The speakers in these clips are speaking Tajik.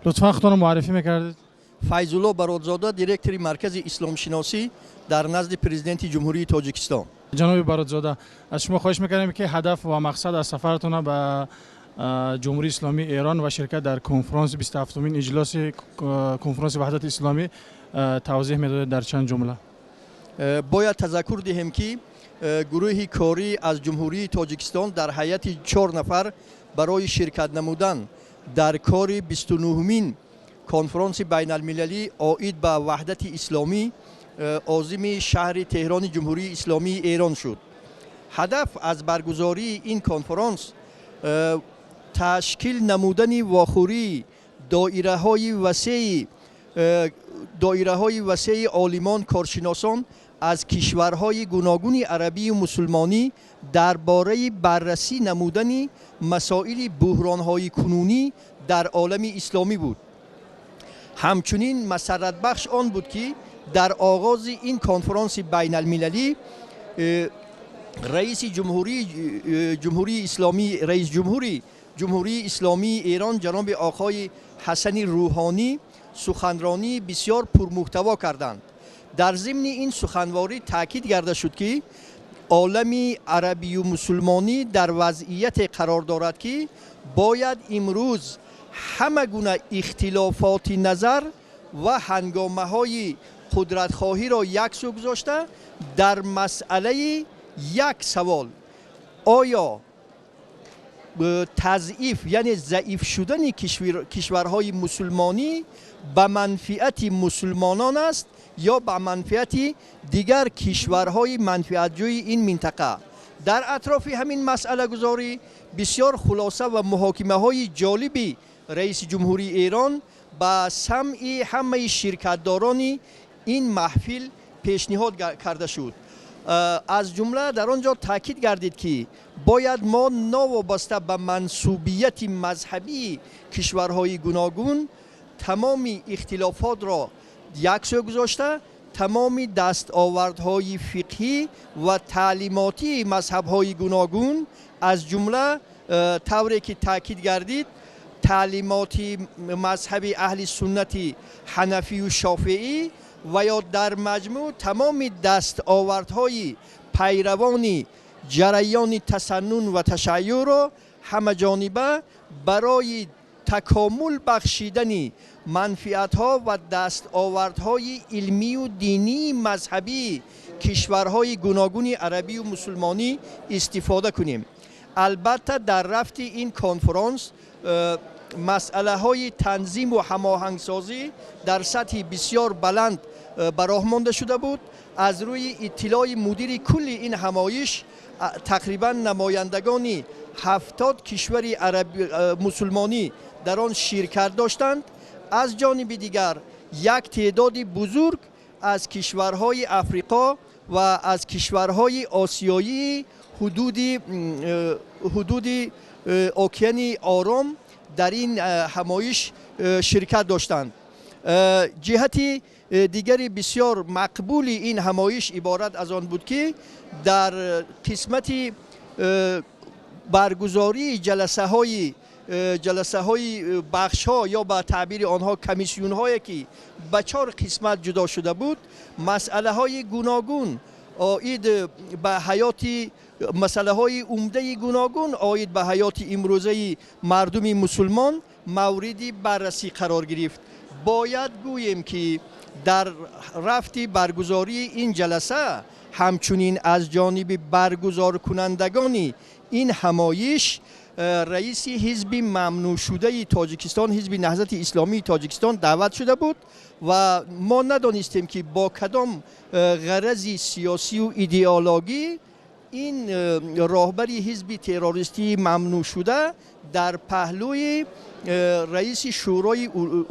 Лутфан худтонро муаррифӣ мекардед. Файзулло Баротзода, директори Маркази исломшиносӣ дар назди Президенти Ҷумҳурии Тоҷикистон. Ҷаноби Баротзода, аз шумо хоҳиш мекардем, ки ҳадаф ва мақсад аз сафаратон ба Ҷумҳурии Исломии Эрон ва ширкат дар конфронси 27-умин иҷлоси конфронси Ваҳдати Исломӣ тавзеҳ медодед дар чанд ҷумла. Бояд тазаккур диҳем, ки гурӯҳи корӣ аз Ҷумҳурии Тоҷикистон дар ҳайати 4 нафар барои ширкат намудан дар кори 29-умин конфронси байналмилалӣ оид ба ваҳдати исломӣ озими шаҳри Теҳрони Ҷумҳурии Исломии Эрон шуд. Ҳадаф аз баргузории ин конфронс ташкил намудани вохӯрии доираҳои васеи олимон, коршиносон аз кишварҳои гуногуни арабию мусулмонӣ дар бораи баррасӣ намудани масоили буҳронҳои кунунӣ дар олами исломӣ буд. Ҳамчунин масарратбахш он буд, ки дар оғози ин конфронси байналмилалӣ раиси Ҷумҳурии Исломӣ, раиси ҷумҳури Ҷумҳурии Исломии Эрон, ҷаноби оқои Ҳасани Рӯҳонӣ, суханронии бисёр пурмуҳтаво карданд. Дар зимни ин суханворӣ таъкид гарда шуд, ки олами арабию мусулмонӣ дар вазъияте қарор дорад, ки бояд имрӯз ҳама гуна ихтилофоти назар ва ҳангомаҳои қудратхоҳиро як сӯ гузошта, дар масъалаи як савол: оё тазъиф, яъне заиф шудани кишварҳои мусулмонӣ ба манфиати мусулмонон аст ё ба манфиати дигар кишварҳои манфиатҷӯи ин минтақа. Дар атрофи ҳамин масъалагузорӣ бисёр хулоса ва муҳокимаҳои ҷолиби раиси ҷумҳурии Эрон ба самъи ҳамаи ширкатдорони ин маҳфил пешниҳод карда шуд. Аз ҷумла дар он ҷо таъкид гардид, ки бояд мо новобаста ба мансубияти мазҳабии кишварҳои гуногун тамоми ихтилофотро як сӯ гузошта, тамоми дастовардҳои фиқҳӣ ва таълимотии мазҳабҳои гуногун, аз ҷумла, тавре ки таъкид гардид, таълимоти мазҳаби аҳли суннати ҳанафию шофеӣ ва ё дар маҷмӯъ тамоми дастовардҳои пайравони ҷараёни тасаннун ва ташайюъро ҳамаҷониба барои такомул бахшидани манфиатҳо ва дастовардҳои илмию динии мазҳабии кишварҳои гуногуни арабию мусулмонӣ истифода кунем. Албатта, дар рафти ин конфронс масъалаҳои танзиму ҳамоҳангсозӣ дар сатҳи бисёр баланд ба роҳ монда шуда буд. Аз рӯи иттилои мудири кулли ин ҳамоиш, тақрибан намояндагони 70 кишвари мусулмонӣ дар он ширкат доштанд. Аз ҷониби дигар, як теъдоди бузург аз кишварҳои Африқо ва аз кишварҳои осиёии ҳудуди океани Ором дар ин ҳамоиш ширкат доштанд. Ҷиҳати дигари бисёр мақбули ин ҳамоиш иборат аз он буд, ки дар қисмати баргузории ҷаласаҳои бахшҳо ё ба таъбири онҳо комиссионҳое, ки ба чор қисмат ҷудо шуда буд, масъалаҳои гуногун оид ба ҳаёти, масъалаҳои умдаи гуногун оид ба ҳаёти имрӯзаи мардуми мусулмон мавриди баррасӣ қарор гирифт. Бояд гӯем, ки дар рафти баргузории ин ҷаласа ҳамчунин аз ҷониби баргузоркунандагони ин ҳамоиш раиси ҳизби мамнӯъшудаи Тоҷикистон, Ҳизби Наҳзати Исломии Тоҷикистон, даъват шуда буд ва мо надонистем, ки бо кадом ғарази сиёсию идеологӣ ин роҳбари ҳизби террористии мамнӯъшуда дар паҳлӯи раиси Шӯрои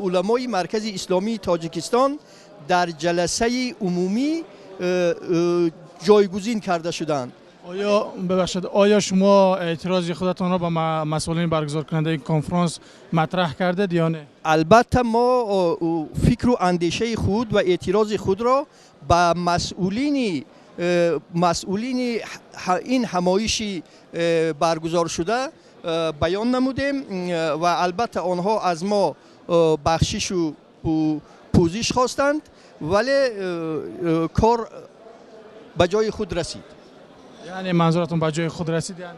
уламои Маркази Исломии Тоҷикистон дар ҷаласаи умумӣ ҷойгузин карда шуданд. Оё, бибахшед, оё шумо эътирози худатонро ба масъулини баргузоркунандаи конфронс матраҳ кардед ё не? Албатта, мо фикру андешаи худ ва эътирози худро ба масъулини ин ҳамоиши баргузоршуда баён намудем ва албатта онҳо аз мо бахшишу пӯзиш хостанд, вале кор ба ҷои худ расид. Яъне манзуратон ба ҷои худ расид яъне?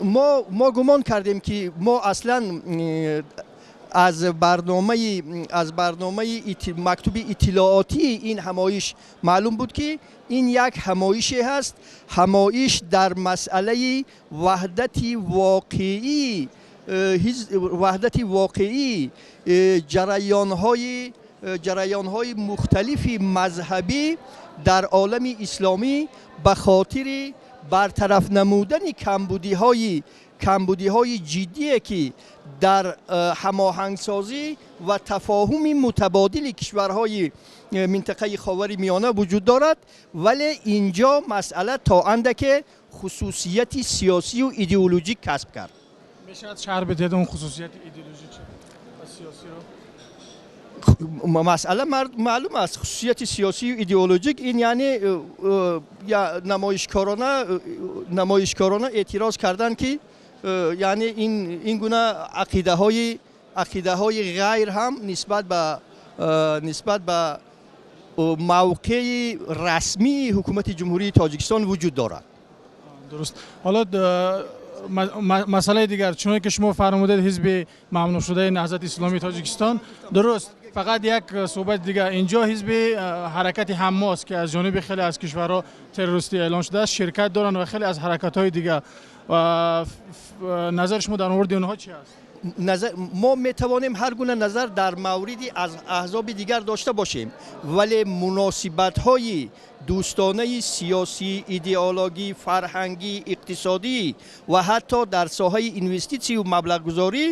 Мо гумон кардем, ки мо аслан аз барномаи мактуби иттилоотии ин ҳамоиш маълум буд, ки ин як ҳамоише ҳаст, ҳамоиш дар масъалаи ваҳдати воқеии ҷараёнҳои мухталифи мазҳабӣ дар олами исломӣ ба хотири бартараф намудани камбудиҳои ҷиддие, ки дар ҳамоҳангсозӣ ва тафоҳуми мутабодили кишварҳои минтақаи Ховари Миёна вуҷуд дорад. Вале инҷо масъала то андаке хусусияти сиёсию идеологӣ касб кард. Мешавад шарҳ бидиҳед, он хусусияти идеологӣ ва сиёсиро? Масъала маълум аст. Хусусияти сиёсию идеологик ин яъне намоишкорона эътироз кардан, ки яъне ин гуна ақидаҳои ғайр ҳам нисбат ба мавқеи расмии ҳукумати Ҷумҳурии Тоҷикистон вуҷуд дорад. Дуруст. Ҳоло масъалаи дигар, чуноне ки шумо фармудед, ҳизби мамнӯъшудаи Наҳзати Исломии Тоҷикистон, дуруст. Фақат як суҳбати дигар: инҷо ҳизби ҳаракати Ҳаммос, ки аз ҷониби хеле аз кишварҳо террористӣ эълон шудааст, ширкат доранд ва хеле аз ҳаракатҳои дигар. Ва назари шумо дар мавриди онҳо чи аст? Мо метавонем ҳар гуна назар дар мавриди аз аҳзоби дигар дошта бошем, вале муносибатҳои дӯстонаи сиёсӣ, идеологӣ, фарҳангӣ, иқтисодӣ ва ҳатто дар соҳаи инвеститсию маблағгузорӣ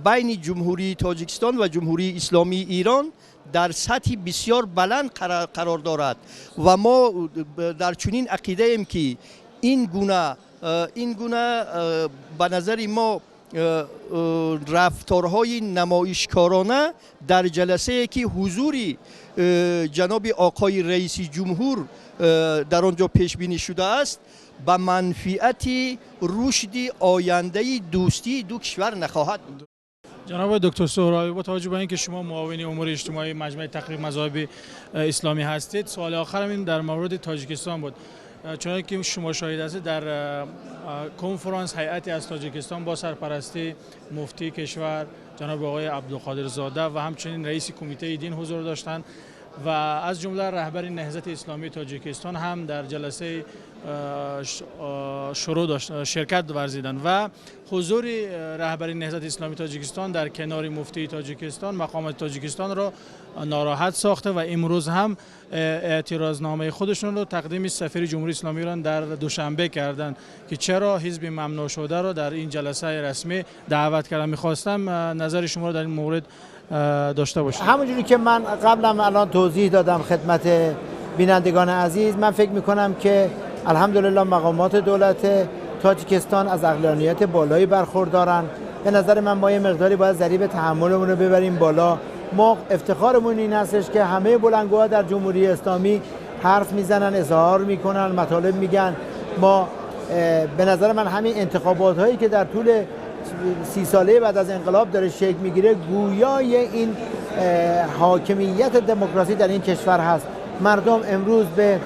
байни Ҷумҳурии Тоҷикистон ва Ҷумҳурии Исломии Эрон дар сатҳи бисёр баланд қарор дорад ва мо дар чунин ақидаем, ки ин гуна ба назари мо рафторҳои намоишкорона дар ҷаласае, ки ҳузури ҷаноби оқои раиси ҷумҳур дар он ҷо пешбинӣ шудааст, ба манфиати рушди ояндаи дӯстии ду кишвар нахоҳад буд. Ҷаноби доктор Соҳробӣ, бо таваҷҷӯҳ ба инки шумо муовини умури иҷтимоии Маҷмаи Тақриби Мазоҳиби Исломӣ ҳастед, суоли охарам ин дар мавриди Тоҷикистон буд. Чунон ки шумо шоҳид ҳастед, дар конфронс ҳайати аз Тоҷикистон бо сарпарастии муфтии кишвар ҷаноби оқои Абдулқодирзода ва ҳамчунин раиси кумитаи дин ҳузур доштанд ва аз ҷумла раҳбари Наҳзати Исломии Тоҷикистон ҳам дар ҷаласаи шурӯъ ширкат варзиданд. Ва ҳузури раҳбари Наҳзати Исломии Тоҷикистон дар канори муфтии Тоҷикистон мақомоти Тоҷикистонро нороҳат сохта ва имрӯз ҳам эътирозномаи худашонро тақдими сафири Ҷумҳурии Исломии Эрон дар Душанбе карданд, ки чаро ҳизби мамнӯъшударо дар ин ҷаласаи расмӣ даъват карданд. Мехостам назари шуморо дар ин маврид дошта бошем. همونجوری که من قبلا الان توضیح دادم خدمت بینندگان عزیز، من فکر میکنم که الحمدلله مقامات دولت تاجیکستان از عقلانیت بالایی برخوردارن. به نظر من ما یه مقداری باید ضریب تحملمون رو ببریم بالا. ما افتخارمون این هستش که همه بلندگوها در جمهوری اسلامی حرف میزنن، اظهار میکنن، مطالب میگن. ما به نظر من همین انتخابات هایی که در طول 30 ساله بعد از انقلاب داره شکل میگیره، گویای این حاکمیت دموکراسی در این کشور هست. مردم امروز به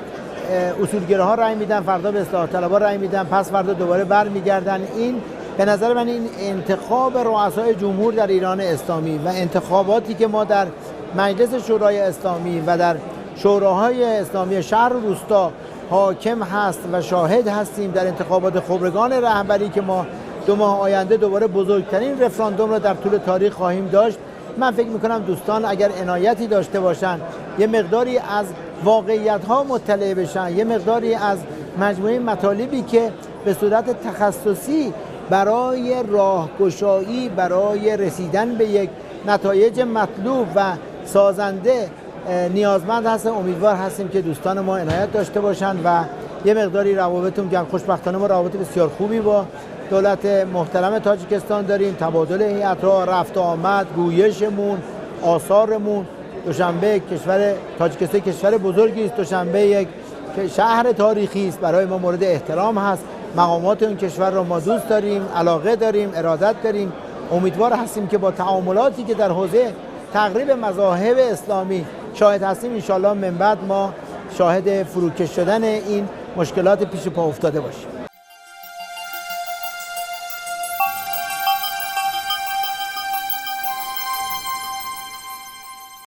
اصولگراها رأی میدن، فردا به اصلاح طلبها رأی میدن، پس فردا دوباره برمیگردن. این به نظر من این انتخاب رؤسای جمهور در ایران اسلامی و انتخاباتی که ما در مجلس شورای اسلامی و در شوراهای اسلامی شهر و روستا حاکم هست و شاهد هستیم، در انتخابات خبرگان رهبری که ما 2 ماه آینده دوباره بزرگترین رفراندوم را در طول تاریخ خواهیم داشت، من فکر میکنم دوستان اگر عنایتی داشته باشن، یه مقداری از واقعیت ها مطلع بشن، یه مقداری از مجموعه مطالبی که به صورت تخصصی برای راهگشایی، برای رسیدن به یک نتایج مطلوب و سازنده نیازمند هستن، امیدوار هستیم که دوستان ما عنایت داشته باشند و یه مقداری روابطمون گرم. خوشبختانه ما روابط بسیار خوبی با دولت محترم تاجیکستان داریم. تبادل هیئت‌ها، رفت آمد، گویشمون، آثارمون. دوشنبه، کشور تاجیکستان کشور بزرگی است. دوشنبه یک شهر تاریخی است، برای ما مورد احترام هست. مقامات اون کشور رو ما دوست داریم، علاقه داریم، ارادت داریم. امیدوار هستیم که با تعاملاتی که در حوزه تقریب مذاهب اسلامی شاهد هستیم، انشالله من بعد ما شاهد فروکش شدن این مشکلات پیش پا افتاده باشیم.